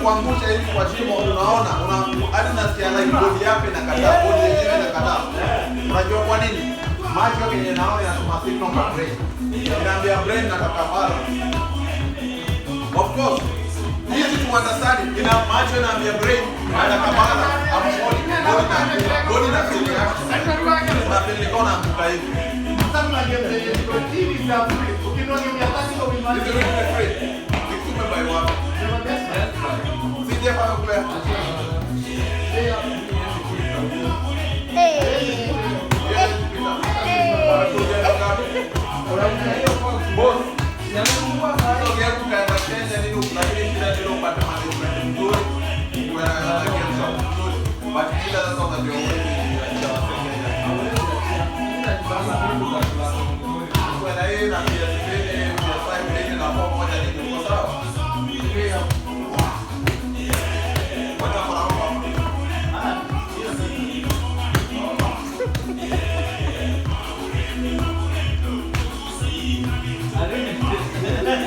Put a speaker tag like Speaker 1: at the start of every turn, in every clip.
Speaker 1: Inakuangusha hivi kwa shimo, unaona, hadi unasikia like body yako inakataa, body yenyewe inakataa. Unajua kwa nini? Macho yenye naona inatuma signal kwa brain. Inaambia brain, "Nataka balance." Of course, easy to understand it. Ina macho inaambia brain, "Nataka balance. I'm falling." Body na feel reaction. Una feel ni kama unaanguka hivi. Hizi vitu ni free. Nikutume by wapi? Si Jeff amekupea?
Speaker 2: Hey.
Speaker 1: Yeye alipita. Amekuja ngapi? Boss. Hizo game ukaenda Kenya nini, lakini shida ni ile upate management mzuri, uwe na game shop mzuri. But shida sasa unajua huwezi kuachia wase Kenya. Uwe na hii na PS3, PS5 nini na phone moja nini, uko sawa? Kwani wako na hapa?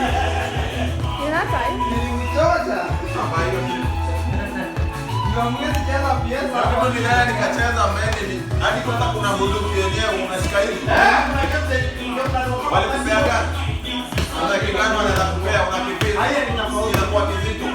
Speaker 2: You're not tired?
Speaker 1: Hapa hiyo kitu. Kitu nilienda nikacheza meni hadi kwanza kuna bunduki yenyewe unashika hivi. Walikupea gani? Kuna kigani wanaweza kupea, unakipita. Inakuwa kizito.